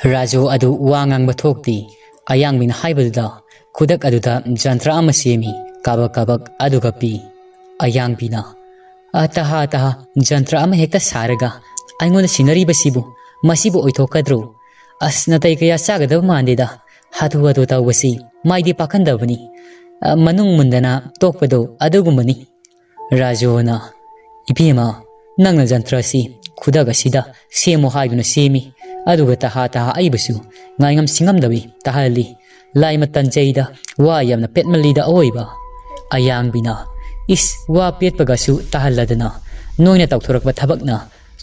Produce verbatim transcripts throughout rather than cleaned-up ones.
ꯔꯥꯖꯨ ꯑꯗꯨ ꯋꯥ ꯉꯥꯡꯕ ꯊꯣꯛꯇꯦ꯫ ꯑꯌꯥꯡꯕꯤꯅ ꯍꯥꯏꯕꯗꯨꯗ ꯈꯨꯗꯛ ꯑꯗꯨꯗ ꯖꯟꯇ꯭ꯔ ꯑꯃ ꯁꯦꯝꯃꯤ, ꯀꯥꯕꯛ ꯀꯥꯕꯛ ꯑꯗꯨꯒ ꯄꯤ꯫ ꯑꯌꯥꯡꯕꯤꯅ, "ꯑ, ꯇꯍꯥ ꯇꯍꯥ, ꯖꯟꯇ꯭ꯔ ꯑꯃ ꯍꯦꯛꯇ ꯁꯥꯔꯒ ꯑꯩꯉꯣꯟꯗ ꯁꯤꯟꯅꯔꯤꯕꯁꯤꯕꯨ, ꯃꯁꯤꯕꯨ ꯑꯣꯏꯊꯣꯛꯀꯗ꯭ꯔꯣ? ꯑꯁ, ꯅꯥꯇꯩ ꯀꯌꯥ ꯆꯥꯒꯗꯕ ꯃꯥꯟꯗꯦꯗ꯫ ꯍꯥꯊꯨ ꯍꯥꯊꯨ ꯇꯧꯕꯁꯤ ꯃꯥꯏꯗꯤ ꯄꯥꯛꯍꯟꯗꯕꯅꯤ꯫ ꯑ, ꯃꯅꯨꯡ ꯃꯨꯟꯗꯅ ꯇꯣꯛꯄꯗꯣ ꯑꯗꯨꯒꯨꯝꯕꯅꯤ"꯫ ꯔꯥꯖꯨꯅ, "ꯏꯕꯦꯝꯃ, ꯅꯪꯅ ꯖꯟꯇ꯭ꯔꯁꯤ ꯈꯨꯗꯛ ꯑꯁꯤꯗ ꯁꯦꯝꯃꯨ ꯍꯥꯏꯗꯨꯅ ꯁꯦꯝꯃꯤ, ꯑꯗꯨꯒ ꯇꯍꯥ ꯇꯍꯥ ꯑꯩꯕꯨꯁꯨ ꯉꯥꯏꯉꯝ ꯁꯤꯡꯉꯝꯗꯕꯤ ꯇꯥꯍꯜꯂꯤ꯫ ꯂꯥꯏꯃ ꯇꯟꯖꯩꯗ, ꯋꯥ ꯌꯥꯝꯅ ꯄꯦꯠꯃꯜꯂꯤꯗ ꯑꯑꯣꯏꯕ"꯫ ꯑꯌꯥꯡꯕꯤꯅ, "ꯏꯁ, ꯋꯥ ꯄꯦꯠꯄꯒꯁꯨ ꯇꯥꯍꯜꯂꯗꯅ, ꯅꯣꯏꯅ ꯇꯧꯊꯣꯔꯛꯄ ꯊꯕꯛꯅ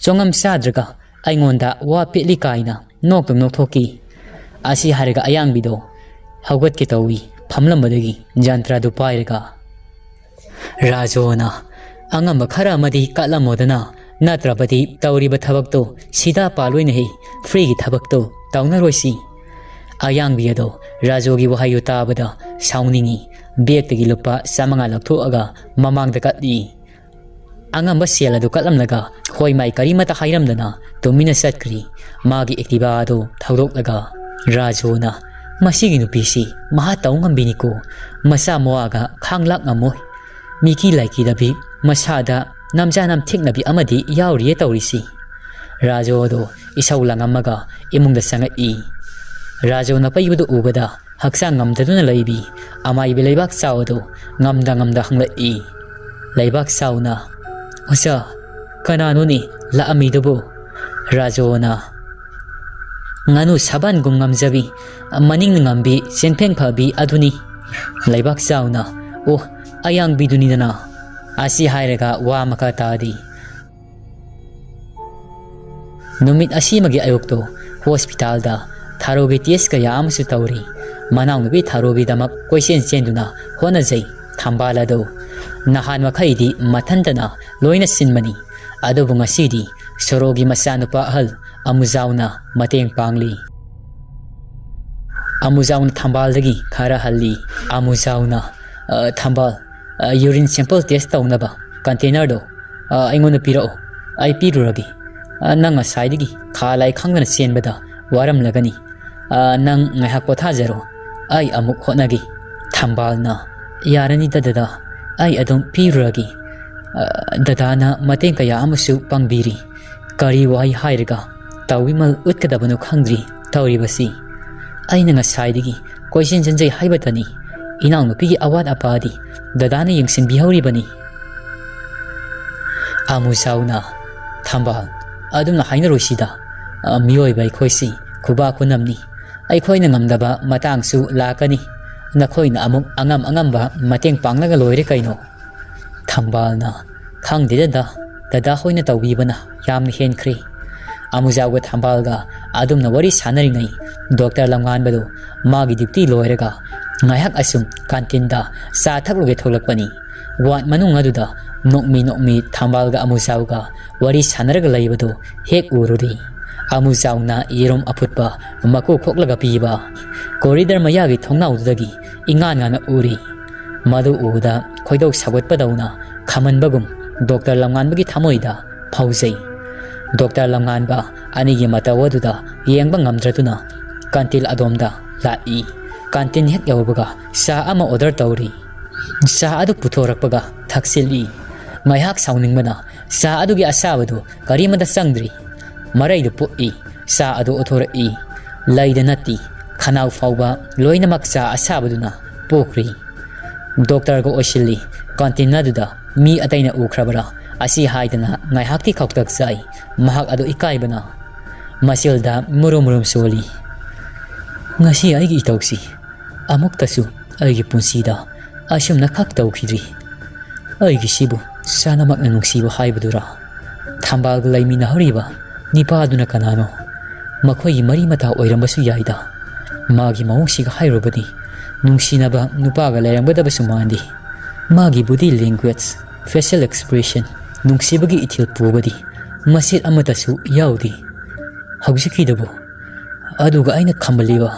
ꯆꯣꯡꯉꯝ ꯆꯥꯗ꯭ꯔꯒ ꯑꯩꯉꯣꯟꯗ ꯋꯥ ꯄꯦꯠꯂꯤ ꯀꯥꯏꯅ ꯅꯣꯛꯇꯨꯝ ꯅꯣꯛꯊꯣꯛꯈꯤ"꯫ ꯑꯁꯤ ꯍꯥꯏꯔꯒ ꯑꯌꯥꯡꯕꯤꯗꯣ ꯍꯧꯒꯠꯀꯦ ꯇꯧꯏ, ꯐꯝꯂꯝꯕꯗꯒꯤ ꯖꯟꯇ꯭ꯔꯗꯨ ꯄꯥꯏꯔꯒ꯫ ꯔꯥꯖꯨꯅ, "ꯑꯉꯝꯕ ꯈꯔ ꯑꯃꯗꯤ ꯀꯠꯂꯝꯃꯣꯗꯅ, ꯅꯠꯇ꯭ꯔꯕꯗꯤ ꯇꯧꯔꯤꯕ ꯊꯕꯛꯇꯣ ꯁꯤꯗꯥ ꯄꯥꯜꯂꯣꯏꯅꯦꯍꯦ, ꯐ꯭ꯔꯤꯒꯤ ꯊꯕꯛꯇꯣ ꯇꯧꯅꯔꯣꯏꯁꯤ"꯫ ꯑꯌꯥꯡꯕꯤ ꯑꯗꯣ ꯔꯥꯖꯨꯒꯤ ꯋꯥꯍꯩꯗꯨ ꯇꯥꯕꯗ ꯁꯥꯎꯅꯤꯡꯉꯤ, ꯕꯦꯛꯇꯒꯤ ꯂꯨꯄꯥ ꯆꯥꯃꯉꯥ ꯂꯧꯊꯣꯛꯑꯒ ꯃꯃꯥꯡꯗ ꯀꯠꯂꯤ꯫ ꯑꯉꯝꯕ ꯁꯦꯜ ꯑꯗꯨ ꯀꯠꯂꯝꯂꯒ ꯍꯣꯏ ꯃꯥꯏ ꯀꯔꯤꯃꯠꯇ ꯍꯥꯏꯔꯝꯗꯅ ꯇꯨꯃꯤꯟꯅ ꯆꯠꯈ꯭ꯔꯤ꯫ ꯃꯥꯒꯤ ꯑꯦꯛꯇꯤꯚꯥ ꯑꯗꯨ ꯊꯧꯗꯣꯛꯂꯒ ꯔꯥꯖꯨꯅ, "ꯃꯁꯤꯒꯤ ꯅꯨꯄꯤꯁꯤ ꯃꯍꯥ ꯇꯧ ꯉꯝꯕꯤꯅꯤꯀꯣ, ꯃꯆꯥ ꯃꯋꯥꯒ ꯈꯥꯡꯂꯥꯛ ꯉꯝꯃꯣꯏ꯫ ꯃꯤꯀꯤ ꯂꯥꯏꯀꯤꯗꯕꯤ, ꯃꯁꯥꯗ ꯅꯝꯖꯥ ꯅꯝꯊꯦꯛꯅꯕꯤ ꯑꯃꯗꯤ ꯌꯥꯎꯔꯤꯌꯦ ꯇꯧꯔꯤꯁꯤ"꯫ ꯔꯥꯖꯨ ꯑꯗꯨ ꯏꯁꯧ ꯂꯥꯡꯉꯝꯃꯒ ꯏꯃꯨꯡꯗ ꯆꯪꯉꯛꯏ꯫ ꯔꯥꯖꯨꯅ ꯄꯩꯕꯗꯨ ꯎꯕꯗ ꯍꯛꯆꯥꯡ ꯉꯝꯗꯗꯨꯅ ꯂꯩꯕꯤ ꯑꯃꯥꯏꯕꯤ ꯂꯩꯕꯥꯛ ꯆꯥꯎ ꯑꯗꯨ ꯉꯝꯗ ꯉꯝꯗ ꯍꯪꯂꯛꯏ꯫ ꯂꯩꯕꯥꯛ ꯆꯥꯎꯅ, "ꯑꯣꯖꯥ, ꯀꯅꯥꯅꯣꯅꯦ ꯂꯥꯛꯑꯝꯃꯤꯗꯨꯕꯨ?" ꯔꯥꯖꯨꯅ, "ꯉꯥꯅꯨ ꯁꯥꯕꯥꯟꯒꯨꯝ ꯉꯝꯖꯕꯤ, ꯃꯅꯤꯡꯅ ꯉꯝꯕꯤ, ꯆꯦꯟꯐꯦꯡ ꯐꯕꯤ ꯑꯗꯨꯅꯤ"꯫ ꯂꯩꯕꯥꯛ ꯆꯥꯎꯅ, "ꯑꯣ, ꯑꯌꯥꯡꯕꯤꯗꯨꯅꯤꯗꯅ"꯫ ꯑꯁꯤ ꯍꯥꯏꯔꯒ ꯋꯥ ꯃꯈꯥ ꯇꯥꯗꯦ꯫ ꯅꯨꯃꯤꯠ ꯑꯁꯤꯃꯒꯤ ꯑꯌꯨꯛꯇꯣ ꯍꯣꯁꯄꯤꯇꯥꯜꯗ ꯊꯥꯔꯣꯒꯤ ꯇꯦꯁ ꯀꯌꯥ ꯑꯃꯁꯨ ꯇꯧꯔꯤ꯫ ꯃꯅꯥꯎꯅꯨꯄꯤ ꯊꯥꯔꯣꯒꯤꯗꯃꯛ ꯀꯣꯏꯆꯦꯟ ꯆꯦꯟꯗꯨꯅ ꯍꯣꯠꯅꯖꯩ ꯊꯝꯕꯥꯜ ꯑꯗꯣ꯫ ꯅꯍꯥꯟ ꯃꯈꯩꯗꯤ ꯃꯊꯟꯇꯅ ꯂꯣꯏꯅ ꯁꯤꯟꯕꯅꯤ꯫ ꯑꯗꯨꯕꯨ ꯉꯁꯤꯗꯤ ꯁꯣꯔꯣꯒꯤ ꯃꯆꯥꯅꯨꯄꯥ ꯑꯍꯜ ꯑꯃꯨꯖꯥꯎꯅ ꯃꯇꯦꯡ ꯄꯥꯡꯂꯤ꯫ ꯑꯃꯨꯖꯥꯎꯅ ꯊꯝꯕꯥꯜꯗꯒꯤ ꯈꯔ ꯍꯜꯂꯤ꯫ ꯑꯃꯨꯖꯥꯎꯅ, "ꯑ, ꯊꯝꯕꯥꯜ, ꯑ, ꯌꯨꯔꯤꯟ ꯁꯦꯝꯄꯜ ꯇꯦꯁ ꯇꯧꯅꯕ ꯀꯟꯇꯦꯅꯔꯗꯣ, ꯑ, ꯑꯩꯉꯣꯟꯗ ꯄꯤꯔꯛꯑꯣ꯫ ꯑꯩ ꯄꯤꯔꯨꯔꯒꯦ꯫ ꯑ, ꯅꯪ ꯉꯁꯥꯏꯗꯒꯤ ꯈꯥ ꯂꯥꯏ ꯈꯪꯗꯅ ꯆꯦꯟꯕꯗ ꯋꯥꯔꯝꯂꯒꯅꯤ꯫ ꯑ, ꯅꯪ ꯉꯥꯏꯍꯥꯛ ꯄꯣꯊꯥꯖꯔꯣ, ꯑꯩ ꯑꯃꯨꯛ ꯍꯣꯠꯅꯒꯦ꯫ ꯊꯝꯕꯥꯜꯅ, "ꯌꯥꯔꯅꯤꯗ ꯗꯗꯥ, ꯑꯩ ꯑꯗꯨꯝ ꯄꯤꯔꯨꯔꯒꯦ꯫ ꯑ, ꯗꯗꯥꯅ ꯃꯇꯦꯡ ꯀꯌꯥ ꯑꯃꯁꯨ ꯄꯥꯡꯕꯤꯔꯤ꯫ ꯀꯔꯤ ꯋꯥꯍꯩ ꯍꯥꯏꯔꯒ ꯇꯧꯕꯤꯃꯜ ꯎꯠꯀꯗꯕꯅꯣ ꯈꯪꯗ꯭ꯔꯤ ꯇꯧꯔꯤꯕꯁꯤ꯫ ꯑꯩꯅ ꯉꯁꯥꯏꯗꯒꯤ ꯀꯣꯏꯁꯤꯟ ꯆꯦꯟꯖꯩ ꯍꯥꯏꯕꯇꯅꯤ, ꯏꯅꯥꯎꯅꯨꯄꯤꯒꯤ ꯑꯋꯥꯠ ꯑꯄꯥꯗꯤ ꯗꯗꯥꯅ ꯌꯦꯡꯁꯤꯟꯕꯤꯍꯧꯔꯤꯕꯅꯤ꯫" ꯑꯃꯨꯖꯥꯎꯅ, "ꯊꯝꯕꯥꯜ, ꯑꯗꯨꯝꯅ ꯍꯥꯏꯅꯔꯣꯏꯁꯤꯗ꯫ ꯑ, ꯃꯤꯑꯣꯏꯕ ꯑꯩꯈꯣꯏꯁꯤ ꯈꯨꯕꯥꯛ ꯈꯨꯅꯝꯅꯤ꯫ ꯑꯩꯈꯣꯏꯅ ꯉꯝꯗꯕ ꯃꯇꯥꯡꯁꯨ ꯂꯥꯛꯀꯅꯤ꯫ ꯅꯈꯣꯏꯅ ꯑꯃꯨꯛ ꯑꯉꯝ ꯑꯉꯝꯕ ꯃꯇꯦꯡ ꯄꯥꯡꯂꯒ ꯂꯣꯏꯔꯦ ꯀꯩꯅꯣ꯫" ꯊꯝꯕꯥꯜꯅ, "ꯈꯪꯗꯦꯗ, ꯗꯗꯥ ꯍꯣꯏꯅ ꯇꯧꯕꯤꯕꯅ ꯌꯥꯝꯅ ꯍꯦꯟꯈ꯭ꯔꯦ꯫" ꯑꯃꯨꯖꯥꯎꯒ ꯊꯝꯕꯥꯜꯒ ꯑꯗꯨꯝꯅ ꯋꯥꯔꯤ ꯁꯥꯟꯅꯔꯤꯉꯩ, ꯗꯣꯛꯇꯔ ꯂꯝꯉꯥꯟꯕꯗꯨ ꯃꯥꯒꯤ ꯗ꯭ꯌꯨꯇꯤ ꯂꯣꯏꯔꯒ ꯉꯥꯏꯍꯥꯛ ꯑꯁꯨꯝ ꯀꯥꯟꯇꯤꯟꯗ ꯆꯥ ꯊꯛꯂꯨꯒꯦ ꯊꯣꯛꯂꯛꯄꯅꯤ꯫ ꯋꯥꯠ ꯃꯅꯨꯡ ꯑꯗꯨꯗ ꯅꯣꯛꯃꯤ ꯅꯣꯛꯃꯤ ꯊꯝꯕꯥꯜꯒ ꯑꯃꯨꯖꯥꯎꯒ ꯋꯥꯔꯤ ꯁꯥꯟꯅꯔꯒ ꯂꯩꯕꯗꯨ ꯍꯦꯛ ꯎꯔꯨꯔꯤ꯫ ꯑꯃꯨꯖꯥꯎꯅ ꯌꯦꯔꯨꯝ ꯑꯐꯨꯠꯄ ꯃꯀꯨ ꯈꯣꯛꯂꯒ ꯄꯤꯕ ꯀꯣꯔꯤꯗꯔ ꯃꯌꯥꯒꯤ ꯊꯣꯡꯅꯥꯎꯗꯨꯗꯒꯤ ꯏꯉꯥꯟ ꯉꯥꯟꯅ ꯎꯔꯤ꯫ ꯃꯗꯨ ꯎꯕꯗ ꯈꯣꯏꯗꯧ ꯁꯥꯎꯒꯠꯄꯗꯧꯅ ꯈꯝꯍꯟꯕꯒꯨꯝ ꯗꯣꯛꯇꯔ ꯂꯝꯉꯥꯟꯕꯒꯤ ꯊꯃꯣꯏꯗ ꯐꯥꯎꯖꯩ꯫ ꯗꯣꯛꯇꯔ ꯂꯝꯉꯥꯟꯕ ꯑꯅꯤꯒꯤ ꯃꯇꯧ ꯑꯗꯨꯗ ꯌꯦꯡꯕ ꯉꯝꯗ꯭ꯔꯗꯨꯅ ꯀꯥꯟꯇꯤꯟ ꯑꯗꯣꯝꯗ ꯂꯥꯛꯏ꯫ ꯀꯥꯟꯇꯤꯟ ꯍꯦꯛ ꯌꯧꯕꯒ ꯆꯥ ꯑꯃ ꯑꯣꯔꯗꯔ ꯇꯧꯔꯤ꯫ ꯆꯥ ꯑꯗꯨ ꯄꯨꯊꯣꯔꯛꯄꯒ ꯊꯛꯆꯤꯜꯂꯤ꯫ ꯉꯥꯏꯍꯥꯛ ꯁꯥꯎꯅꯤꯡꯕꯅ ꯆꯥ ꯑꯗꯨꯒꯤ ꯑꯁꯥꯕꯗꯨ ꯀꯔꯤꯃꯠꯇ ꯆꯪꯗ꯭ꯔꯤ꯫ ꯃꯔꯩꯗꯨ ꯄꯣꯛꯏ꯫ ꯆꯥ ꯑꯗꯨ ꯑꯣꯊꯣꯔꯛꯏ꯫ ꯂꯩꯗ ꯅꯠꯇꯦ, ꯈꯅꯥꯎ ꯐꯥꯎꯕ ꯂꯣꯏꯅꯃꯛ ꯆꯥ ꯑꯁꯥꯕꯗꯨꯅ ꯄꯣꯛꯈ꯭ꯔꯤ꯫ ꯗꯣꯛꯇꯔꯒ ꯑꯣꯏꯁꯤꯜꯂꯤ꯫ ꯀꯥꯟꯇꯤꯟ ꯑꯗꯨꯗ ꯃꯤ ꯑꯇꯩꯅ ꯎꯈ꯭ꯔꯕꯔꯥ ꯑꯁꯤ ꯍꯥꯏꯗꯅ ꯉꯥꯏꯍꯥꯛꯇꯤ ꯈꯧꯇꯛ ꯆꯥꯏ꯫ ꯃꯍꯥꯛ ꯑꯗꯨ ꯏꯀꯥꯏꯕꯅ ꯃꯆꯤꯜꯗ ꯃꯨꯔꯨꯝ ꯃꯨꯔꯨꯝ ꯆꯣꯜꯂꯤ꯫ "ꯉꯁꯤ ꯑꯩꯒꯤ ꯏꯇꯧꯁꯤ ꯑꯃꯨꯛꯇꯁꯨ ꯑꯩꯒꯤ ꯄꯨꯟꯁꯤꯗ ꯑꯁꯨꯝꯅ ꯈꯛ ꯇꯧꯈꯤꯗ꯭ꯔꯤ꯫ ꯑꯩꯒꯤꯁꯤꯕꯨ ꯆꯥꯅꯃꯛꯅ ꯅꯨꯡꯁꯤꯕ ꯍꯥꯏꯕꯗꯨꯔꯥ? ꯊꯝꯕꯥꯜꯒ ꯂꯩꯃꯤꯟꯅꯍꯧꯔꯤꯕ ꯅꯤꯄꯥꯗꯨꯅ ꯀꯅꯥꯅꯣ? ꯃꯈꯣꯏꯒꯤ ꯃꯔꯤ ꯃꯇꯥ ꯑꯣꯏꯔꯝꯕꯁꯨ ꯌꯥꯏꯗ꯫ ꯃꯥꯒꯤ ꯃꯑꯣꯡꯁꯤꯒ ꯍꯥꯏꯔꯨꯕꯗꯤ ꯅꯨꯡꯁꯤꯅꯕ ꯅꯨꯄꯥꯒ ꯂꯩꯔꯝꯒꯗꯕꯁꯨ ꯃꯥꯟꯗꯦ꯫ ꯃꯥꯒꯤ body language, facial expression, ꯅꯨꯡꯁꯤꯕꯒꯤ ꯏꯊꯤꯜ ꯄꯨꯕꯗꯤ ꯃꯆꯦꯠ ꯑꯃꯠꯇꯁꯨ ꯌꯥꯎꯗꯦ꯫ ꯍꯧꯖꯤꯛꯀꯤꯗꯨꯕꯨ ꯑꯗꯨꯒ ꯑꯩꯅ ꯈꯝꯕꯜꯂꯤꯕ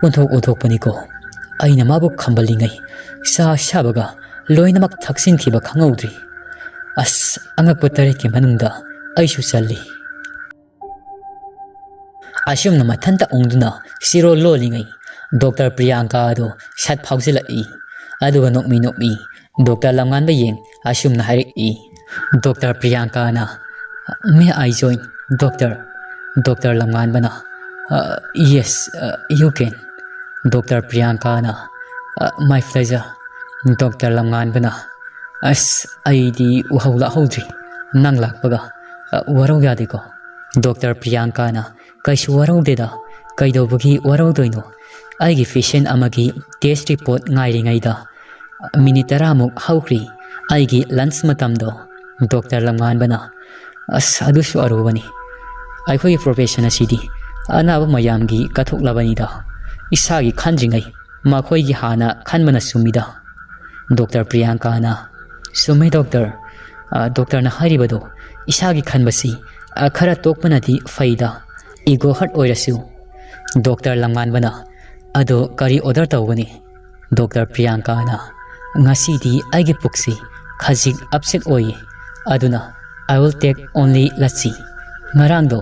ꯑꯣꯟꯊꯣꯛ ꯑꯣꯟꯊꯣꯛꯄꯅꯤꯀꯣ꯫ ꯑꯩꯅ ꯃꯥꯕꯨ ꯈꯝꯕꯜꯂꯤꯉꯩ ꯆꯥ ꯁꯥꯕꯒ ꯂꯣꯏꯅꯃꯛ ꯊꯛꯆꯤꯟꯈꯤꯕ ꯈꯪꯍꯧꯗ꯭ꯔꯤ꯫ ꯑꯁ, ꯑꯉꯛꯄ ꯇꯔꯦꯠꯀꯤ ꯃꯅꯨꯡꯗ ꯑꯩꯁꯨ ꯆꯜꯂꯤ꯫" ꯑꯁꯨꯝꯅ ꯃꯊꯟꯇ ꯎꯪꯗꯨꯅ ꯁꯤꯔꯣ ꯂꯣꯜꯂꯤꯉꯩ ꯗꯣꯛꯇꯔ ꯄ꯭ꯔꯤꯌꯥꯡꯀꯥ ꯑꯗꯨ ꯁꯠ ꯐꯥꯎꯖꯤꯜꯂꯛꯏ꯫ ꯑꯗꯨꯒ ꯅꯣꯛꯃꯤ ꯅꯣꯛꯃꯤ ꯗꯣꯛꯇꯔ ꯂꯝꯉꯥꯟꯕ ꯌꯦꯡ ꯑꯁꯨꯝꯅ ꯍꯥꯏꯔꯛꯏ, ꯗꯣꯛꯇꯔ ꯄ꯭ꯔꯤꯌꯥꯡꯀꯥꯅ, "May I join, doctor?" Doctor ꯂꯝꯉꯥꯟꯕꯅ, "Yes, you can." ꯗꯣꯛꯇꯔ ꯄ꯭ꯔꯤꯌꯥꯡꯀꯥꯅ, "My pleasure." ꯗꯣꯛꯇꯔ ꯂꯝꯉꯥꯟꯕꯅ, "ꯑꯁ, ꯑꯩꯗꯤ ꯎꯍꯧ ꯂꯥꯛꯍꯧꯗ꯭ꯔꯤ꯫ ꯅꯪ ꯂꯥꯛꯄꯒ, ꯑ, ꯋꯥꯔꯧ ꯌꯥꯗꯦꯀꯣ?" ꯗꯣꯛꯇꯔ ꯄ꯭ꯔꯤꯌꯥꯡꯀꯥꯅ, "ꯀꯩꯁꯨ ꯋꯥꯔꯧꯗꯦꯗ꯫ ꯀꯩꯗꯧꯕꯒꯤ ꯋꯥꯔꯧꯗꯣꯏꯅꯣ? ꯑꯩꯒꯤ patient ꯑꯃꯒꯤ test report ꯉꯥꯏꯔꯤꯉꯩꯗ ꯃꯤꯅꯤꯠ ꯇꯔꯥꯃꯨꯛ ꯍꯧꯈ꯭ꯔꯤ꯫ ꯑꯩꯒꯤ lunch ꯃꯇꯝꯗꯣ꯫" ꯗꯣꯛꯇꯔ ꯂꯝꯉꯥꯟꯕꯅ, "ꯑꯁ, ꯑꯗꯨꯁꯨ ꯑꯔꯨꯕꯅꯤ꯫ ꯑꯩꯈꯣꯏꯒꯤ profession ꯑꯁꯤꯗꯤ ꯑꯅꯥꯕ ꯃꯌꯥꯝꯒꯤ ꯀꯠꯊꯣꯛꯂꯕꯅꯤꯗ꯫ ꯏꯁꯥꯒꯤ ꯈꯟꯗ꯭ꯔꯤꯉꯩ ꯃꯈꯣꯏꯒꯤ ꯍꯥꯟꯅ ꯈꯟꯕꯅ ꯆꯨꯝꯃꯤꯗ꯫" ꯗꯣꯛꯇꯔ ꯄ꯭ꯔꯤꯌꯥꯡꯀꯥꯅ, "ꯆꯨꯝꯃꯦ ꯗꯣꯛꯇꯔ꯫ ꯑ, ꯗꯣꯛꯇꯔꯅ ꯍꯥꯏꯔꯤꯕꯗꯣ ꯏꯁꯥꯒꯤ ꯈꯟꯕꯁꯤ, ꯑ, ꯈꯔ ꯇꯣꯛꯄꯅꯗꯤ ꯐꯩꯗ꯫ Ego hurt ꯑꯣꯏꯔꯁꯨ꯫" ꯗꯣꯛꯇꯔ ꯂꯝꯉꯥꯟꯕꯅ, "ꯑꯗꯣ ꯀꯔꯤ order ꯇꯧꯒꯅꯤ?" ꯗꯣꯛꯇꯔ ꯄ꯭ꯔꯤꯌꯥꯡꯀꯥꯅ, "ꯉꯁꯤꯗꯤ ꯑꯩꯒꯤ ꯄꯨꯛꯁꯤ ꯈꯖꯤꯛ upset ꯑꯣꯏꯌꯦ, ꯑꯗꯨꯅ I will take only lassi꯫ ꯉꯔꯥꯡꯗꯣ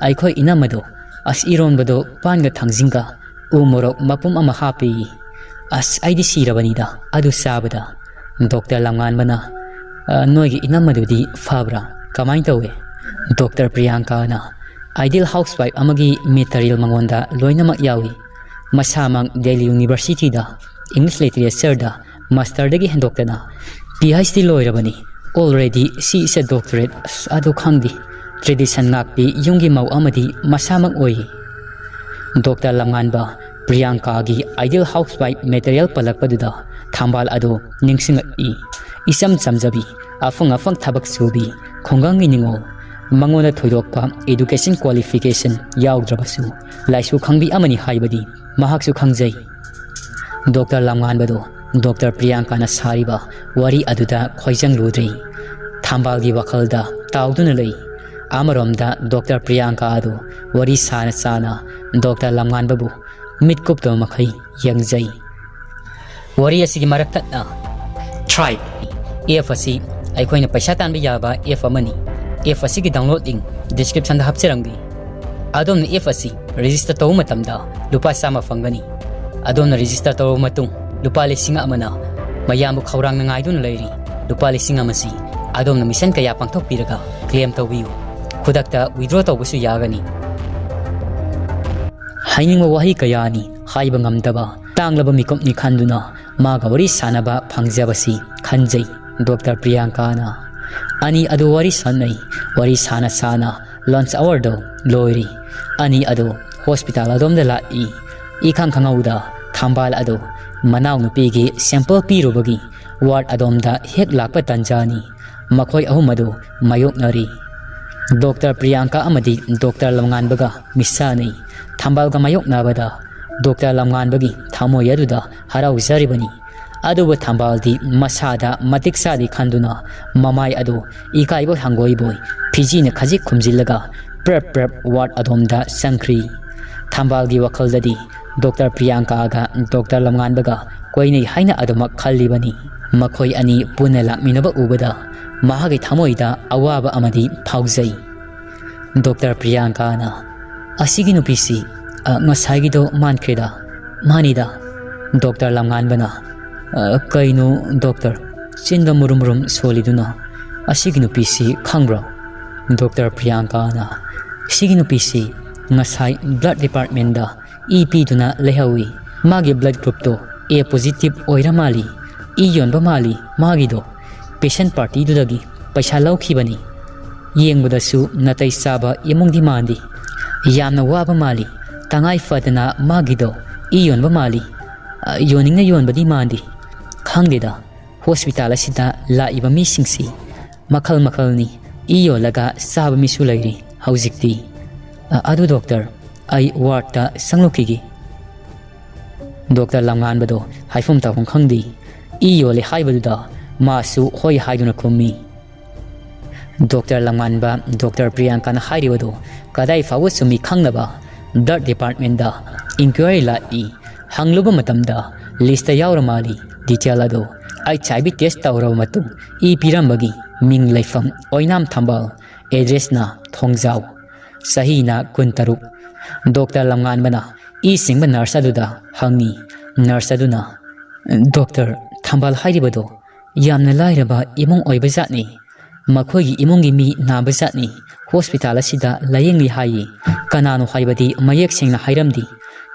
ꯑꯩꯈꯣꯏ ꯏꯅꯝꯃꯗꯣ ꯑꯁ ꯏꯔꯣꯟꯕꯗꯣ ꯄꯥꯟꯒ ꯊꯥꯡꯖꯤꯡꯒ ꯎ ꯃꯣꯔꯣꯛ ꯃꯄꯨꯝ ꯑꯃ ꯍꯥꯞꯄꯦꯌꯦ꯫ ꯑꯁ, ꯑꯩꯗꯤ ꯁꯤꯔꯕꯅꯤꯗ ꯑꯗꯨ ꯆꯥꯕꯗ꯫" ꯗꯣꯛꯇꯔ ꯂꯝꯉꯥꯟꯕꯅ, "ꯑ, ꯅꯣꯏꯒꯤ ꯏꯅꯝꯃꯗꯨꯗꯤ ꯐꯕ꯭ꯔꯥ? ꯀꯃꯥꯏꯅ ꯇꯧꯋꯦ?" ꯗꯣꯛꯇꯔ ꯄ꯭ꯔꯤꯌꯥꯡꯀꯥꯅ, "Ideal housewife ꯑꯃꯒꯤ material ꯃꯉꯣꯟꯗ ꯂꯣꯏꯅꯃꯛ ꯌꯥꯎꯏ꯫ ꯃꯁꯥꯃꯛ ꯗꯦꯜꯂꯤ ꯌꯨꯅꯤꯚꯔꯁꯤꯇꯤꯗ English Literatureꯗ masterꯗꯒꯤ ꯍꯦꯟꯗꯣꯛꯇꯅ PhD ꯂꯣꯏꯔꯕꯅꯤ꯫ Already she is a doctorate꯫ ꯑꯁ, ꯑꯗꯨ ꯈꯪꯗꯦ꯫ Tradition ꯉꯥꯛꯄꯤ ꯌꯨꯝꯒꯤ ꯃꯧ ꯑꯃꯗꯤ ꯃꯁꯥꯃꯛ ꯑꯣꯏꯌꯦ꯫" ꯗꯣꯛꯇꯔ ꯂꯝꯉꯥꯟꯕ ꯄ꯭ꯔꯤꯌꯥꯡꯀꯥꯒꯤ ideal housewife material ꯄꯜꯂꯛꯄꯗꯨꯗ ꯊꯝꯕꯥꯜ ꯑꯗꯨ ꯅꯤꯡꯁꯤꯡꯂꯛꯏ꯫ ꯏꯆꯝ ꯆꯝꯖꯕꯤ, ꯑꯐꯪ ꯑꯐꯪ ꯊꯕꯛ ꯁꯨꯕꯤ, ꯈꯨꯡꯒꯪꯒꯤ ꯅꯤꯉꯣꯜ꯫ ꯃꯉꯣꯟꯗ ꯊꯣꯏꯗꯣꯛꯄ education qualification ꯌꯥꯎꯗ꯭ꯔꯕꯁꯨ ꯂꯥꯏꯁꯨ ꯈꯪꯕꯤ ꯑꯃꯅꯤ ꯍꯥꯏꯕꯗꯤ ꯃꯍꯥꯛꯁꯨ ꯈꯪꯖꯩ꯫ ꯗꯣꯛꯇꯔ ꯂꯝꯉꯥꯟꯕꯗꯨ ꯗꯣꯛꯇꯔ ꯄ꯭ꯔꯤꯌꯥꯡꯀꯥꯅ ꯁꯥꯔꯤꯕ ꯋꯥꯔꯤ ꯑꯗꯨꯗ ꯈꯣꯏꯖꯪꯂꯨꯗ꯭ꯔꯤ꯫ ꯊꯝꯕꯥꯜꯒꯤ ꯋꯥꯈꯜꯗ ꯇꯥꯎꯗꯨꯅ ꯂꯩ꯫ ꯑꯃꯔꯣꯝꯗ ꯗꯣꯛꯇꯔ ꯄ꯭ꯔꯤꯌꯥꯡꯀꯥ ꯑꯗꯨ ꯋꯥꯔꯤ ꯁꯥꯅ ꯁꯥꯅ ꯗꯣꯛꯇꯔ ꯂꯝꯉꯥꯟꯕꯕꯨ ꯃꯤꯠ ꯀꯨꯞꯇꯕ ꯃꯈꯩ ꯌꯦꯡꯖꯩ꯫ ꯋꯥꯔꯤ ꯑꯁꯤꯒꯤ ꯃꯔꯛ ꯊꯠꯅ Thrive app ꯑꯁꯤ ꯑꯩꯈꯣꯏꯅ ꯄꯩꯁꯥ ꯇꯥꯟꯕ ꯌꯥꯕ app ꯑꯃꯅꯤ꯫ App ꯑꯁꯤꯒꯤ download link descriptionꯗ ꯍꯥꯞꯆꯔꯝꯒꯦ꯫ ꯑꯗꯣꯝꯅ ꯑꯦꯞ ꯑꯁꯤ ꯔꯦꯖꯤꯁꯇꯔ ꯇꯧꯕ ꯃꯇꯝꯗ ꯂꯨꯄꯥ ꯆꯥꯝꯃ ꯐꯪꯒꯅꯤ꯫ ꯑꯗꯣꯝꯅ ꯔꯦꯖꯤꯁꯇꯔ ꯇꯧꯔꯕ ꯃꯇꯨꯡ ꯂꯨꯄꯥ ꯂꯤꯁꯤꯡ ꯑꯃꯅ ꯃꯌꯥꯝꯕꯨ ꯈꯧꯔꯥꯡꯅ ꯉꯥꯏꯗꯨꯅ ꯂꯩꯔꯤ꯫ ꯂꯨꯄꯥ ꯂꯤꯁꯤꯡ ꯑꯃꯁꯤ ꯑꯗꯣꯝꯅ ꯃꯤꯁꯟ ꯀꯌꯥ ꯄꯥꯡꯊꯣꯛꯄꯤꯔꯒ ꯀ꯭ꯂꯦꯝ ꯇꯧꯕꯤꯌꯨ꯫ ꯈꯨꯗꯛꯇ ꯋꯤꯗ꯭ꯔꯣ ꯇꯧꯕꯁꯨ ꯌꯥꯒꯅꯤ꯫ ꯍꯥꯏꯅꯤꯡꯕ ꯋꯥꯍꯩ ꯀꯌꯥꯅꯤ ꯍꯥꯏꯕ ꯉꯝꯗꯕ ꯇꯥꯡꯂꯕ ꯃꯤꯀꯨꯞꯅꯤ ꯈꯟꯗꯨꯅ ꯃꯥꯒ ꯋꯥꯔꯤ ꯁꯥꯟꯅꯕ ꯐꯪꯖꯕꯁꯤ ꯈꯟꯖꯩ ꯗꯣꯛꯇꯔ ꯄ꯭ꯔꯤꯌꯥꯡꯀꯥꯅ꯫ ꯑꯅꯤ ꯑꯗꯨ ꯋꯥꯔꯤ ꯁꯥꯟꯅꯩ꯫ ꯋꯥꯔꯤ ꯁꯥꯅ ꯁꯥꯅ ꯂꯟꯆ ꯑꯋꯥꯔꯗꯨ ꯂꯣꯏꯔꯤ꯫ ꯑꯅꯤ ꯑꯗꯨ ꯍꯣꯁꯄꯤꯇꯥꯜ ꯑꯗꯣꯝꯗ ꯂꯥꯛꯏ꯫ ꯏꯈꯪ ꯈꯪꯍꯧꯗ ꯊꯝꯕꯥꯜ ꯑꯗꯨ ꯃꯅꯥꯎꯅꯨꯄꯤꯒꯤ ꯁꯦꯝꯄꯜ ꯄꯤꯔꯨꯕꯒꯤ ꯋꯥꯔꯗ ꯑꯗꯣꯝꯗ ꯍꯦꯛ ꯂꯥꯛꯄ ꯇꯟꯖꯥꯅꯤ꯫ ꯃꯈꯣꯏ ꯑꯍꯨꯝ ꯑꯗꯨ ꯃꯥꯌꯣꯛꯅꯔꯤ꯫ ꯗꯣꯛꯇꯔ ꯄ꯭ꯔꯤꯌꯥꯡꯀꯥ ꯑꯃꯗꯤ ꯗꯣꯛꯇꯔ ꯂꯝꯉꯥꯟꯕꯒ ꯃꯤꯠꯁꯥꯅꯩ꯫ ꯊꯝꯕꯥꯜꯒ ꯃꯥꯌꯣꯛꯅꯕꯗ ꯗꯣꯛꯇꯔ ꯂꯝꯉꯥꯟꯕꯒꯤ ꯊꯃꯣꯏ ꯑꯗꯨꯗ ꯍꯔꯥꯎꯖꯔꯤꯕꯅꯤ꯫ ꯑꯗꯨꯕꯨ ꯊꯝꯕꯥꯜꯗꯤ ꯃꯁꯥꯗ ꯃꯇꯤꯛ ꯆꯥꯗꯦ ꯈꯟꯗꯨꯅ ꯃꯃꯥꯏ ꯑꯗꯨ ꯏꯀꯥꯏꯕꯣꯏ ꯍꯪꯒꯣꯏꯕꯣꯏ ꯐꯤꯖꯤꯅ ꯈꯖꯤꯛ ꯈꯨꯝꯖꯤꯜꯂꯒ ꯄ꯭ꯔꯞ ꯄ꯭ꯔꯞ ꯋꯥꯔꯗ ꯑꯗꯣꯝꯗ ꯆꯪꯈ꯭ꯔꯤ꯫ ꯊꯝꯕꯥꯜꯒꯤ ꯋꯥꯈꯜꯗꯗꯤ ꯗꯣꯛꯇꯔ ꯄ꯭ꯔꯤꯌꯥꯡꯀꯥꯒ ꯗꯣꯛꯇꯔ ꯂꯝꯉꯥꯟꯕꯒ ꯀꯣꯏꯅꯩ ꯍꯥꯏꯅ ꯑꯗꯨꯃꯛ ꯈꯜꯂꯤꯕꯅꯤ꯫ ꯃꯈꯣꯏ ꯑꯅꯤ ꯄꯨꯟꯅ ꯂꯥꯛꯃꯤꯟꯅꯕ ꯎꯕꯗ ꯃꯍꯥꯛꯀꯤ ꯊꯃꯣꯏꯗ ꯑꯋꯥꯕ ꯑꯃꯗꯤ ꯐꯥꯎꯖꯩ꯫ ꯗꯣꯛꯇꯔ ꯄ꯭ꯔꯤꯌꯥꯡꯀꯥꯅ, "ꯑꯁꯤꯒꯤ ꯅꯨꯄꯤꯁꯤ, ꯑ, ꯉꯁꯥꯏꯒꯤꯗꯣ ꯃꯥꯟꯈ꯭ꯔꯦꯗ꯫ ꯃꯥꯅꯤꯗ꯫" ꯗꯣꯛꯇꯔ ꯂꯝꯉꯥꯟꯕꯅ, "ꯑ, ꯀꯩꯅꯣ ꯗꯣꯛꯇꯔ, ꯆꯤꯟꯗ ꯃꯨꯔꯨꯝ ꯃꯨꯔꯨꯝ ꯁꯣꯜꯂꯤꯗꯨꯅ? ꯑꯁꯤꯒꯤ ꯅꯨꯄꯤꯁꯤ ꯈꯪꯕ꯭ꯔꯣ?" ꯗꯣꯛꯇꯔ ꯄ꯭ꯔꯤꯌꯥꯡꯀꯥꯅ, "ꯁꯤꯒꯤ ꯅꯨꯄꯤꯁꯤ ꯉꯁꯥꯏ ꯕ꯭ꯂꯗ ꯗꯤꯄꯥꯔꯠꯃꯦꯟꯗ ꯏ ꯄꯤꯗꯨꯅ ꯂꯩꯍꯧꯏ꯫ ꯃꯥꯒꯤ ꯕ꯭ꯂꯗ ꯒ꯭ꯔꯨꯞꯇꯣ ꯑꯦ ꯄꯣꯖꯤꯇꯤꯚ ꯑꯣꯏꯔ ꯃꯥꯜꯂꯤ꯫ ꯏ ꯌꯣꯟꯕ ꯃꯥꯜꯂꯤ ꯃꯥꯒꯤꯗꯣ꯫ ꯄꯦꯁꯦꯟ ꯄꯥꯔꯇꯤꯗꯨꯗꯒꯤ ꯄꯩꯁꯥ ꯂꯧꯈꯤꯕꯅꯤ꯫ ꯌꯦꯡꯕꯗꯁꯨ ꯅꯥꯇꯩ ꯆꯥꯕ ꯏꯃꯨꯡꯗꯤ ꯃꯥꯟꯗꯦ꯫ ꯌꯥꯝꯅ ꯋꯥꯕ ꯃꯥꯜꯂꯤ꯫ ꯇꯉꯥꯏ ꯐꯗꯅ ꯃꯥꯒꯤꯗꯣ ꯏ ꯌꯣꯟꯕ ꯃꯥꯜꯂꯤ꯫ ꯑ, ꯌꯣꯟꯅꯤꯡꯅ ꯌꯣꯟꯕꯗꯤ ꯃꯥꯟꯗꯦ꯫ ꯈꯪꯗꯦꯗ, ꯍꯣꯁꯄꯤꯇꯥꯜ ꯑꯁꯤꯗ ꯂꯥꯛꯏꯕ ꯃꯤꯁꯤꯡꯁꯤ ꯃꯈꯜ ꯃꯈꯜꯅꯤ꯫ ꯏ ꯌꯣꯜꯂꯒ ꯆꯥꯕ ꯃꯤꯁꯨ ꯂꯩꯔꯤ ꯍꯧꯖꯤꯛꯇꯤ꯫ ꯑ, ꯑꯗꯨ ꯗꯣꯛꯇꯔ, ꯑꯩ ꯋꯥꯔꯗꯇ ꯆꯪꯂꯛꯈꯤꯒꯦ꯫" ꯗꯣꯛꯇꯔ ꯂꯝꯉꯥꯟꯕꯗꯣ ꯍꯥꯏꯐꯝ ꯇꯧꯐꯝ ꯈꯪꯗꯦ꯫ ꯏ ꯌꯣꯜꯂꯦ ꯍꯥꯏꯕꯗꯨꯗ ꯃꯥꯁꯨ ꯍꯣꯏ ꯍꯥꯏꯗꯨꯅ ꯈꯨꯝꯃꯤ꯫ ꯗꯣꯛꯇꯔ ꯂꯝꯉꯥꯟꯕ, ꯗꯣꯛꯇꯔ ꯄ꯭ꯔꯤꯌꯥꯡꯀꯥꯅ ꯍꯥꯏꯔꯤꯕꯗꯨ ꯀꯗꯥꯏ ꯐꯥꯎꯕ ꯆꯨꯝꯃꯤ ꯈꯪꯅꯕ ꯕ꯭ꯂꯗ ꯗꯤꯄꯥꯔꯠꯃꯦꯟꯗ ꯏꯟꯀ꯭ꯋꯥꯏꯔꯤ ꯂꯥꯛꯏ꯫ ꯍꯪꯂꯨꯕ ꯃꯇꯝꯗ ꯂꯤꯁꯇ ꯌꯥꯎꯔ ꯃꯥꯜꯂꯤ ꯗꯤꯇꯦꯜ ꯑꯗꯨ꯫ ꯑꯩꯠꯆ ꯑꯥꯏ ꯚꯤ ꯇꯦꯁ ꯇꯧꯔꯕ ꯃꯇꯨꯡ ꯏ ꯄꯤꯔꯝꯕꯒꯤ ꯃꯤꯡ, ꯂꯩꯐꯝ ꯑꯣꯏꯅꯥꯝ ꯊꯝꯕꯥꯜ, ꯑꯦꯗ꯭ꯔꯦꯁꯅ ꯊꯣꯡꯖꯥꯎ꯫ ꯆꯍꯤꯅ ꯀꯨꯟꯇꯔꯨꯛ꯫ ꯗꯣꯛꯇꯔ ꯂꯝꯉꯥꯟꯕꯅ ꯏ ꯁꯤꯡꯕ ꯅꯔꯁ ꯑꯗꯨꯗ ꯍꯪꯉꯤ꯫ ꯅꯔꯁ ꯑꯗꯨꯅ, "ꯗꯣꯛꯇꯔ, ꯊꯝꯕꯥꯜ ꯍꯥꯏꯔꯤꯕꯗꯣ ꯌꯥꯝꯅ ꯂꯥꯏꯔꯕ ꯏꯃꯨꯡ ꯑꯣꯏꯕ ꯖꯥꯠꯅꯤ꯫ ꯃꯈꯣꯏꯒꯤ ꯏꯃꯨꯡꯒꯤ ꯃꯤ ꯅꯥꯕ ꯖꯥꯠꯅꯤ꯫ ꯍꯣꯁꯄꯤꯇꯥꯜ ꯑꯁꯤꯗ ꯂꯥꯌꯦꯡꯂꯤ ꯍꯥꯏꯌꯦ꯫ ꯀꯅꯥꯅꯣ ꯍꯥꯏꯕꯗꯤ ꯃꯌꯦꯛ ꯁꯦꯡꯅ ꯍꯥꯏꯔꯝꯗꯦ꯫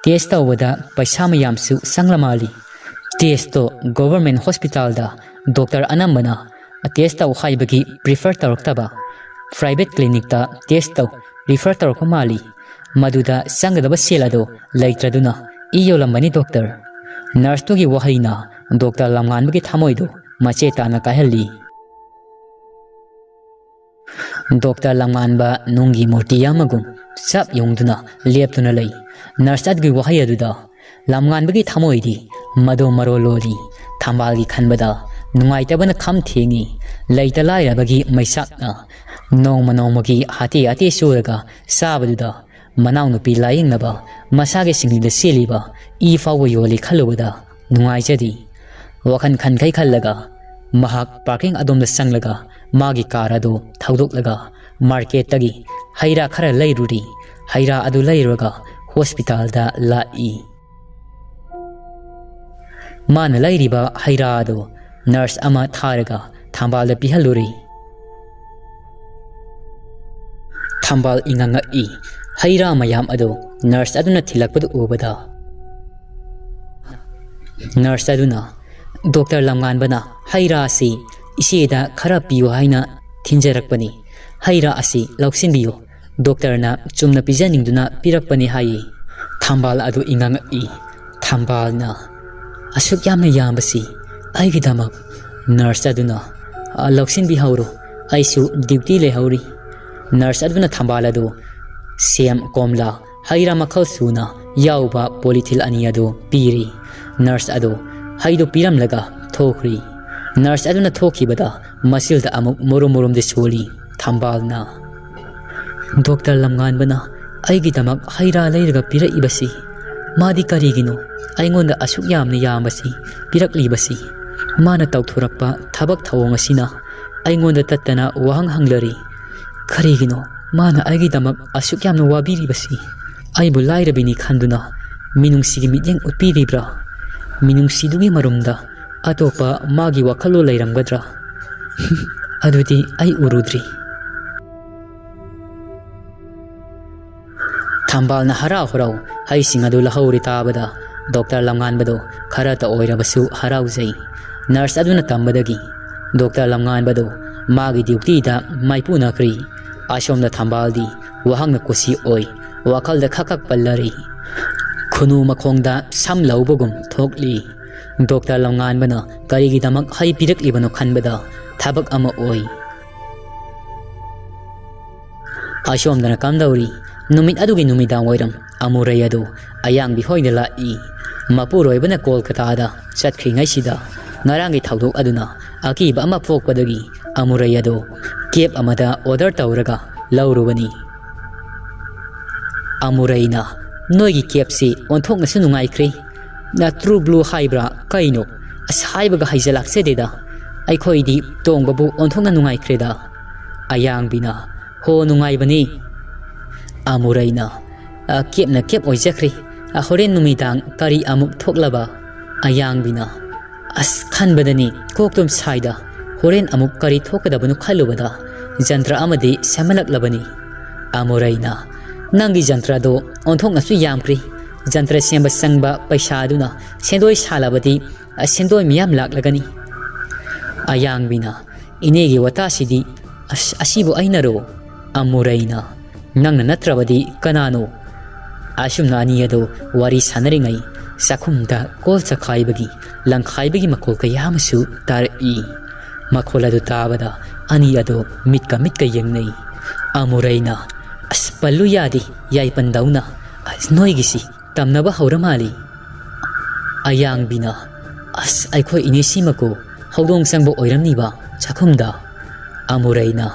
ꯇꯦꯁ ꯇꯧꯕꯗ ꯄꯩꯁꯥ ꯃꯌꯥꯝꯁꯨ ꯆꯪꯂ ꯃꯥꯜꯂꯤ꯫ ꯇꯦꯁꯇꯣ ꯒꯣꯚꯔꯃꯦꯟ ꯍꯣꯁꯄꯤꯇꯥꯜꯗ ꯗꯣꯛꯇꯔ ꯑꯅꯝꯕꯅ ꯇꯦꯁ ꯇꯧ ꯍꯥꯏꯕꯒꯤ ꯄ꯭ꯔꯤꯐꯔ ꯇꯧꯔꯛꯇꯕ, ꯄ꯭ꯔꯥꯏꯚꯦꯠ ꯀ꯭ꯂꯤꯅꯤꯛꯇ ꯇꯦꯁ ꯇꯧ ꯔꯤꯐꯔ ꯇꯧꯔꯛꯄ ꯃꯥꯜꯂꯤ꯫ ꯃꯗꯨꯗ ꯆꯪꯒꯗꯕ ꯁꯦꯜ ꯑꯗꯨ ꯂꯩꯇ꯭ꯔꯗꯨꯅ ꯏ ꯌꯣꯜꯂꯝꯕꯅꯤ ꯗꯣꯛꯇꯔ"꯫ ꯅꯔꯁꯇꯨꯒꯤ ꯋꯥꯍꯩꯅ ꯗꯣꯛꯇꯔ ꯂꯝꯉꯥꯟꯕꯒꯤ ꯊꯃꯣꯏꯗꯨ ꯃꯆꯦꯠ ꯇꯥꯅ ꯀꯥꯏꯍꯜꯂꯤ꯫ ꯗꯣꯛꯇꯔ ꯂꯝꯉꯥꯟꯕ ꯅꯨꯡꯒꯤ ꯃꯨꯔꯇꯤ ꯑꯃꯒꯨꯝ ꯆꯞ ꯌꯨꯡꯗꯨꯅ ꯂꯦꯞꯇꯨꯅ ꯂꯩ꯫ ꯅꯔꯁ ꯑꯗꯨꯒꯤ ꯋꯥꯍꯩ ꯑꯗꯨꯗ ꯂꯝꯉꯥꯟꯕꯒꯤ ꯊꯃꯣꯏꯗꯤ ꯃꯗꯣ ꯃꯔꯣ ꯂꯣꯜꯂꯤ꯫ ꯊꯝꯕꯥꯜꯒꯤ ꯈꯟꯕꯗ ꯅꯨꯡꯉꯥꯏꯇꯕꯅ ꯈꯝ ꯊꯦꯡꯉꯤ꯫ ꯂꯩꯇ ꯂꯥꯏꯔꯕꯒꯤ ꯃꯩꯁꯥꯛꯅ ꯅꯣꯡꯃ ꯅꯣꯡꯃꯒꯤ ꯍꯥꯇꯦ ꯍꯥꯇꯦ ꯆꯨꯔꯒ ꯆꯥꯕꯗꯨꯗ ꯃꯅꯥꯎꯅꯨꯄꯤ ꯂꯥꯌꯦꯡꯅꯕ ꯃꯁꯥꯒꯤ ꯁꯤꯡꯂꯤꯗ ꯆꯦꯜꯂꯤꯕ ꯏ ꯐꯥꯎꯕ ꯌꯣꯜꯂꯤ ꯈꯜꯂꯨꯕꯗ ꯅꯨꯡꯉꯥꯏꯖꯗꯦ꯫ ꯋꯥꯈꯜ ꯈꯟꯈꯩ ꯈꯜꯂꯒ ꯃꯍꯥꯛ ꯄꯥꯔꯀꯤꯡ ꯑꯗꯣꯝꯗ ꯆꯪꯂꯒ ꯃꯥꯒꯤ ꯀꯥꯔ ꯑꯗꯨ ꯊꯧꯗꯣꯛꯂꯒ ꯃꯥꯔꯀꯦꯠꯇꯒꯤ ꯍꯩ ꯔꯥ ꯈꯔ ꯂꯩꯔꯨꯔꯤ꯫ ꯍꯩ ꯔꯥ ꯑꯗꯨ ꯂꯩꯔꯨꯔꯒ ꯍꯣꯁꯄꯤꯇꯥꯜꯗ ꯂꯥꯛꯏ꯫ ꯃꯥꯅ ꯂꯩꯔꯤꯕ ꯍꯩ ꯔꯥ ꯑꯗꯨ ꯅꯔꯁ ꯑꯃ ꯊꯥꯔꯒ ꯊꯝꯕꯥꯜꯗ ꯄꯤꯍꯜꯂꯨꯔꯤ꯫ ꯊꯝꯕꯥꯜ ꯏꯉꯛꯉꯛꯏ꯫ ꯍꯩ ꯔꯥ ꯃꯌꯥꯝ ꯑꯗꯨ ꯅꯔꯁ ꯑꯗꯨꯅ ꯊꯤꯜꯂꯛꯄꯗꯨ ꯎꯕꯗ ꯅꯔꯁ ꯑꯗꯨꯅ, "ꯗꯣꯛꯇꯔ ꯂꯝꯉꯥꯟꯕꯅ ꯍꯩ ꯔꯥ ꯑꯁꯤ ꯏꯆꯦꯗ ꯈꯔ ꯄꯤꯌꯨ ꯍꯥꯏꯅ ꯊꯤꯟꯖꯔꯛꯄꯅꯤ꯫ ꯍꯩ ꯔꯥ ꯑꯁꯤ ꯂꯧꯁꯤꯟꯕꯤꯌꯨ꯫ ꯗꯣꯛꯇꯔꯅ ꯆꯨꯝꯅ ꯄꯤꯖꯅꯤꯡꯗꯨꯅ ꯄꯤꯔꯛꯄꯅꯤ" ꯍꯥꯏꯌꯦ꯫ ꯊꯝꯕꯥꯜ ꯑꯗꯨ ꯏꯉꯛꯉꯛꯏ꯫ ꯊꯝꯕꯥꯜꯅ, "ꯑꯁꯨꯛ ꯌꯥꯝꯅ ꯌꯥꯝꯕꯁꯤ ꯑꯩꯒꯤꯗꯃꯛ?" ꯅꯔꯁ ꯑꯗꯨꯅ, "ꯑ, ꯂꯧꯁꯤꯟꯕꯤꯍꯧꯔꯣ, ꯑꯩꯁꯨ ꯗ꯭ꯌꯨꯇꯤ ꯂꯩꯍꯧꯔꯤ"꯫ ꯅꯔꯁ ꯑꯗꯨꯅ ꯊꯝꯕꯥꯜ ꯑꯗꯨ ꯁꯦꯝ, ꯀꯣꯝꯂꯥ, ꯍꯩ ꯔꯥ ꯃꯈꯜ ꯁꯨꯅ ꯌꯥꯎꯕ ꯄꯣꯂꯤꯊꯤꯜ ꯑꯅꯤ ꯑꯗꯨ ꯄꯤꯔꯤ꯫ ꯅꯔꯁ ꯑꯗꯨ ꯍꯩꯗꯨ ꯄꯤꯔꯝꯂꯒ ꯊꯣꯛꯈ꯭ꯔꯤ꯫ ꯅꯔꯁ ꯑꯗꯨꯅ ꯊꯣꯛꯈꯤꯕꯗ ꯃꯆꯤꯜꯗ ꯑꯃꯨꯛ ꯃꯨꯔꯨꯝ ꯃꯨꯔꯨꯝꯗꯤ ꯁꯣꯜꯂꯤ꯫ ꯊꯝꯕꯥꯜꯅ, "ꯗꯣꯛꯇꯔ ꯂꯝꯉꯥꯟꯕꯅ ꯑꯩꯒꯤꯗꯃꯛ ꯍꯩ ꯔꯥ ꯂꯩꯔꯒ ꯄꯤꯔꯛꯏꯕꯁꯤ, ꯃꯥꯗꯤ ꯀꯔꯤꯒꯤꯅꯣ ꯑꯩꯉꯣꯟꯗ ꯑꯁꯨꯛ ꯌꯥꯝꯅ ꯌꯥꯝꯕꯁꯤ ꯄꯤꯔꯛꯂꯤꯕꯁꯤ? ꯃꯥꯅ ꯇꯧꯊꯣꯔꯛꯄ ꯊꯕꯛ ꯊꯧꯑꯣꯡ ꯑꯁꯤꯅ ꯑꯩꯉꯣꯟꯗ ꯇꯠꯇꯅ ꯋꯥꯍꯪ ꯍꯪꯂꯔꯤ꯫ ꯀꯔꯤꯒꯤꯅꯣ ꯃꯥꯅ ꯑꯩꯒꯤꯗꯃꯛ ꯑꯁꯨꯛ ꯌꯥꯝꯅ ꯋꯥꯕꯤꯔꯤꯕꯁꯤ ꯑꯩꯕꯨ ꯂꯥꯏꯔꯕꯤꯅꯤ ꯈꯟꯗꯨꯅ ꯃꯤꯅꯨꯡꯁꯤꯒꯤ ꯃꯤꯠꯌꯦꯡ ꯎꯠꯄꯤꯔꯤꯕ꯭ꯔꯥ? ꯃꯤꯅꯨꯡꯁꯤꯗꯨꯒꯤ ꯃꯔꯨꯝꯗ ꯑꯇꯣꯞꯄ ꯃꯥꯒꯤ ꯋꯥꯈꯜꯂꯣꯟ ꯂꯩꯔꯝꯒꯗ꯭ꯔꯥ? ꯑꯗꯨꯗꯤ ꯑꯩ ꯎꯔꯨꯗ꯭ꯔꯤ꯫ ꯊꯝꯕꯥꯜꯅ ꯍꯔꯥꯎ ꯍꯔꯥꯎ ꯍꯩꯁꯤꯡ ꯑꯗꯨ ꯂꯧꯍꯧꯔꯤ ꯇꯥꯕꯗ ꯗꯣꯛꯇꯔ ꯂꯝꯉꯥꯟꯕꯗꯨ ꯈꯔꯇ ꯑꯣꯏꯔꯕꯁꯨ ꯍꯔꯥꯎꯖꯩ꯫ ꯅꯔꯁ ꯑꯗꯨꯅ ꯇꯝꯕꯗꯒꯤ ꯗꯣꯛꯇꯔ ꯂꯝꯉꯥꯟꯕꯗꯨ ꯃꯥꯒꯤ ꯗ꯭ꯌꯨꯇꯤꯗ ꯃꯥꯏꯄꯨꯅꯈ꯭ꯔꯤ꯫ ꯑꯁꯣꯝꯗ ꯊꯝꯕꯥꯜꯗꯤ ꯋꯥꯍꯪꯅ ꯀꯨꯁꯤ ꯑꯣꯏ, ꯋꯥꯈꯜꯗ ꯈꯛ ꯈꯛ ꯄꯜꯂꯔꯤ꯫ ꯈꯨꯅꯨ ꯃꯈꯣꯡꯗ ꯁꯝ ꯂꯧꯕꯒꯨꯝ ꯊꯣꯛꯂꯤ꯫ ꯗꯣꯛꯇꯔ ꯂꯝꯉꯥꯟꯕꯅ ꯀꯔꯤꯒꯤꯗꯃꯛ ꯍꯩ ꯄꯤꯔꯛꯂꯤꯕꯅꯣ ꯈꯟꯕꯗ ꯊꯕꯛ ꯑꯃ ꯑꯣꯏ꯫ ꯑꯁꯣꯝꯗꯅ ꯀꯝꯗꯧꯔꯤ? ꯅꯨꯃꯤꯠ ꯑꯗꯨꯒꯤ ꯅꯨꯃꯤꯗꯥꯡ ꯋꯥꯏꯔꯝ ꯑꯃꯨꯔꯩ ꯑꯗꯨ ꯑꯌꯥꯡꯕꯤ ꯍꯣꯏꯗ ꯂꯥꯛꯏ꯫ ꯃꯄꯨꯔꯣꯏꯕꯅ ꯀꯣꯜꯀꯇꯥꯗ ꯆꯠꯈ꯭ꯔꯤꯉꯩꯁꯤꯗ ꯉꯔꯥꯡꯒꯤ ꯊꯧꯗꯣꯛ ꯑꯗꯨꯅ ꯑꯀꯤꯕ ꯑꯃ ꯄꯣꯛꯄꯗꯒꯤ ꯑꯃꯨꯔꯩ ꯑꯗꯨ ꯀꯦꯞ ꯑꯃꯗ ꯑꯣꯔꯗꯔ ꯇꯧꯔꯒ ꯂꯧꯔꯨꯕꯅꯤ꯫ ꯑꯃꯨꯔꯩꯅ, "ꯅꯣꯏꯒꯤ ꯀꯦꯞꯁꯤ ꯑꯣꯟꯊꯣꯛꯅꯁꯨ ꯅꯨꯡꯉꯥꯏꯈ꯭ꯔꯦ꯫ ꯅ ꯇ꯭ꯔꯨ ꯕ꯭ꯂꯨ ꯍꯥꯏꯕ꯭ꯔꯥ ꯀꯩꯅꯣ? ꯑꯁ, ꯍꯥꯏꯕꯒ ꯍꯩꯖꯜꯂꯛꯆꯗꯦꯗ꯫ ꯑꯩꯈꯣꯏꯗꯤ ꯇꯣꯡꯕꯕꯨ ꯑꯣꯟꯊꯣꯛꯅ ꯅꯨꯡꯉꯥꯏꯈ꯭ꯔꯦꯗ꯫" ꯑꯌꯥꯡꯕꯤꯅ, "ꯍꯣ, ꯅꯨꯡꯉꯥꯏꯕꯅꯤ꯫" ꯑꯃꯨꯔꯩꯅ, "ꯑ, ꯀꯦꯞꯅ ꯀꯦꯞ ꯑꯣꯏꯖꯈ꯭ꯔꯦ꯫ ꯑ, ꯍꯣꯔꯦꯟ ꯅꯨꯃꯤꯗꯥꯡ ꯀꯔꯤ ꯑꯃꯨꯛ ꯊꯣꯛꯂꯕ?" ꯑꯌꯥꯡꯕꯤꯅ, "ꯑꯁ, ꯈꯟꯕꯗꯅꯤ ꯀꯣꯛꯇꯨꯝ ꯁꯥꯏꯗ꯫ ꯍꯣꯔꯦꯟ ꯑꯃꯨꯛ ꯀꯔꯤ ꯊꯣꯛꯀꯗꯕꯅꯣ ꯈꯜꯂꯨꯕꯗ ꯖꯟꯇ꯭ꯔ ꯑꯃꯗꯤ ꯁꯦꯝꯍꯜꯂꯛꯂꯕꯅꯤ꯫" ꯑꯃꯨꯔꯩꯅ, "ꯅꯪꯒꯤ ꯖꯟꯇ꯭ꯔꯗꯣ ꯑꯣꯟꯊꯣꯛꯅꯁꯨ ꯌꯥꯝꯈ꯭ꯔꯦ꯫ ꯖꯟꯇ꯭ꯔ ꯁꯦꯝꯕ ꯆꯪꯕ ꯄꯩꯁꯥ ꯑꯗꯨꯅ ꯁꯦꯟꯗꯣꯏ ꯁꯥꯜꯂꯕꯗꯤ, ꯑ, ꯁꯦꯟꯗꯣꯏ ꯃꯤꯌꯥꯝ ꯂꯥꯛꯂꯒꯅꯤ꯫" ꯑꯌꯥꯡꯕꯤꯅ, "ꯏꯅꯦꯒꯤ ꯋꯥꯇꯥꯁꯤꯗꯤ, ꯑꯁ, ꯑꯁꯤꯕꯨ ꯑꯩꯅꯔꯣ?" ꯑꯃꯨꯔꯩꯅ, "ꯅꯪꯅ ꯅꯠꯇ꯭ꯔꯕꯗꯤ ꯀꯅꯥꯅꯣ?" ꯑꯁꯨꯝꯅ ꯑꯅꯤ ꯑꯗꯨ ꯋꯥꯔꯤ ꯁꯥꯟꯅꯔꯤꯉꯩ ꯆꯥꯛꯈꯨꯝꯗ ꯀꯣꯜ ꯆꯈꯥꯏꯕꯒꯤ, ꯂꯪꯈꯥꯏꯕꯒꯤ ꯃꯈꯣꯜ ꯀꯌꯥ ꯑꯃꯁꯨ ꯇꯥꯔꯛꯏ꯫ ꯃꯈꯣꯜ ꯑꯗꯨ ꯇꯥꯕꯗ ꯑꯅꯤ ꯑꯗꯨ ꯃꯤꯠꯀ ꯃꯤꯠꯀ ꯌꯦꯡꯅꯩ꯫ ꯑꯃꯨꯔꯩꯅ, "ꯑꯁ, ꯄꯜꯂꯨ ꯌꯥꯗꯦ, ꯌꯥꯏꯄꯟꯗꯧꯅ꯫ ꯑꯁ, ꯅꯣꯏꯒꯤꯁꯤ ꯇꯝꯅꯕ ꯍꯧꯔ ꯃꯥꯜꯂꯤ꯫" ꯑꯌꯥꯡꯕꯤꯅ, "ꯑꯁ, ꯑꯩꯈꯣꯏ ꯏꯅꯦꯁꯤꯃꯀꯣ ꯍꯧꯗꯣꯡ ꯆꯪꯕ ꯑꯣꯏꯔꯝꯅꯤꯕ ꯆꯥꯛꯈꯨꯝꯗ꯫" ꯑꯃꯨꯔꯩꯅ,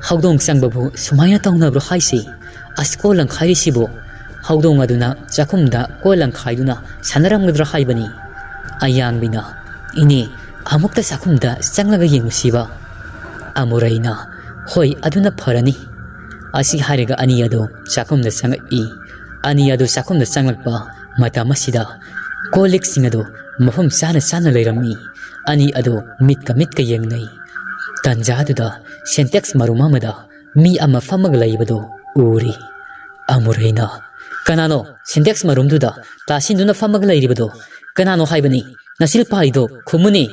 "ꯍꯧꯗꯣꯡ ꯆꯪꯕꯕꯨ ꯁꯨꯃꯥꯏꯅ ꯇꯧꯅꯕ꯭ꯔꯣ ꯍꯥꯏꯁꯤ? ꯑꯁ, ꯀꯣꯜ ꯂꯪꯈꯥꯏꯔꯤꯁꯤꯕꯨ?" ꯍꯧꯗꯣꯡ ꯑꯗꯨꯅ ꯆꯥꯛꯈꯨꯝꯗ ꯀꯣꯜ ꯂꯪꯈꯥꯏꯗꯨꯅ ꯁꯥꯟꯅꯔꯝꯒꯗ꯭ꯔꯥ ꯍꯥꯏꯕꯅꯤ꯫ ꯑꯌꯥꯡꯕꯤꯅ, "ꯏꯅꯦ, ꯑꯃꯨꯛꯇ ꯆꯥꯛꯈꯨꯝꯗ ꯆꯪꯂꯒ ꯌꯦꯡꯉꯨꯁꯤꯕ?" ꯑꯃꯨꯔꯩꯅ, "ꯍꯣꯏ, ꯑꯗꯨꯅ ꯐꯔꯅꯤ꯫" ꯑꯁꯤ ꯍꯥꯏꯔꯒ ꯑꯅꯤ ꯑꯗꯨ ꯆꯥꯛꯈꯨꯝꯗ ꯆꯪꯉꯛꯏ꯫ ꯑꯅꯤ ꯑꯗꯨ ꯆꯥꯛꯈꯨꯝꯗ ꯆꯪꯂꯛꯄ ꯃꯇꯝ ꯑꯁꯤꯗ ꯀꯣꯜ ꯂꯤꯛꯁꯤꯡ ꯑꯗꯨ ꯃꯐꯝ ꯆꯥꯅ ꯆꯥꯅ ꯂꯩꯔꯝꯃꯤ꯫ ꯑꯅꯤ ꯑꯗꯨ ꯃꯤꯠꯀ ꯃꯤꯠꯀ ꯌꯦꯡꯅꯩ꯫ ꯇꯟꯖꯥꯗꯨꯗ ꯁꯤꯟꯇꯦꯛꯁ ꯃꯔꯨꯝ ꯑꯃꯗ ꯃꯤ ꯑꯃ ꯐꯝꯃꯒ ꯂꯩꯕꯗꯨ ꯎꯔꯤ꯫ ꯑꯃꯨꯔꯩꯅ, "ꯀꯅꯥꯅꯣ ꯁꯤꯟꯇꯦꯛꯁ ꯃꯔꯨꯝꯗꯨꯗ ꯇꯥꯁꯤꯟꯗꯨꯅ ꯐꯝꯃꯒ ꯂꯩꯔꯤꯕꯗꯣ? ꯀꯅꯥꯅꯣ ꯍꯥꯏꯕꯅꯤ? ꯅꯆꯤꯜ ꯄꯥꯔꯤꯗꯣ ꯈꯨꯝꯃꯨꯅꯦ!"